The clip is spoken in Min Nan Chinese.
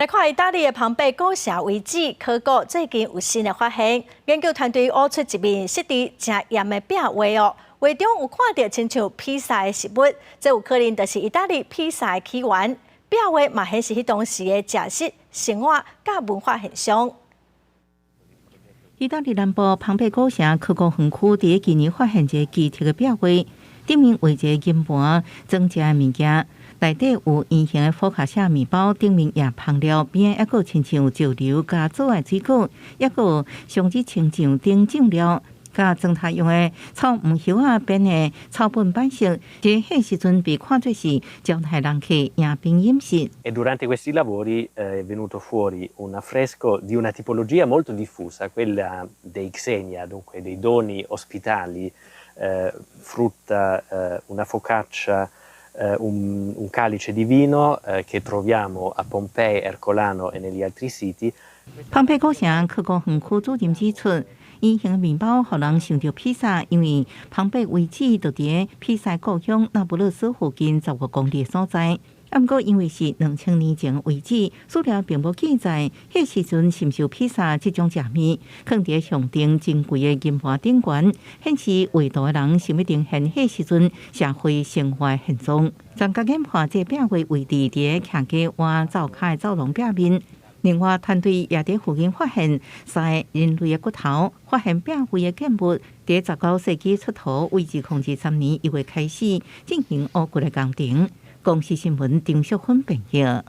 來看意大利的龐貝古城遺址考古最近有新的發現，研究團隊挖出一面質地誠嚴的壁畫哦，畫中有看著親像披薩的食物，這有可能就是意大利披薩的起源。壁畫嘛顯示彼當時的食食生活佮文化現象。意大利南部龐貝古城考古園區佇今年發現一个奇特的壁畫，頂面畫一个銀盤裝食的物件，內底有圓形的佛卡夏麵包，頂面也香料，邊仔猶閣親像石榴佮棗的水果，猶閣有松子青醬等醬料，佮裝湯用的草黃葉仔編的草本板式，佇彼時陣被看做是招待人客迎賓飲食。 E durante questi lavori è venuto fuori un affresco di una tipologia molto diffusa, quella dei xenia, dunque dei doni ospitali, frutta, una focaccia, un calice di vino che troviamo a Pompei, Ercolano e negli altri siti. 龐貝古城考古園區主任指出，圓形麵包予人想著披薩，因為龐貝遺址就佇披薩故鄉那不勒斯附近15公里的所在。毋過因為是2000年前遺址，資料並無記載，彼時陣是毋是有披薩這種食物，囥佇象徵珍貴的銀盤頂懸，顯示畫圖的人想欲呈現彼時陣社會生活現狀。專家研判這壁畫位置佇徛家倚灶跤的走廊壁面。另外，團隊也佇附近發現三个人類的骨頭，發現壁畫的建物，佇19世紀出頭，2023年1月開始進行挖掘的工程。公視新聞張淑芬編譯。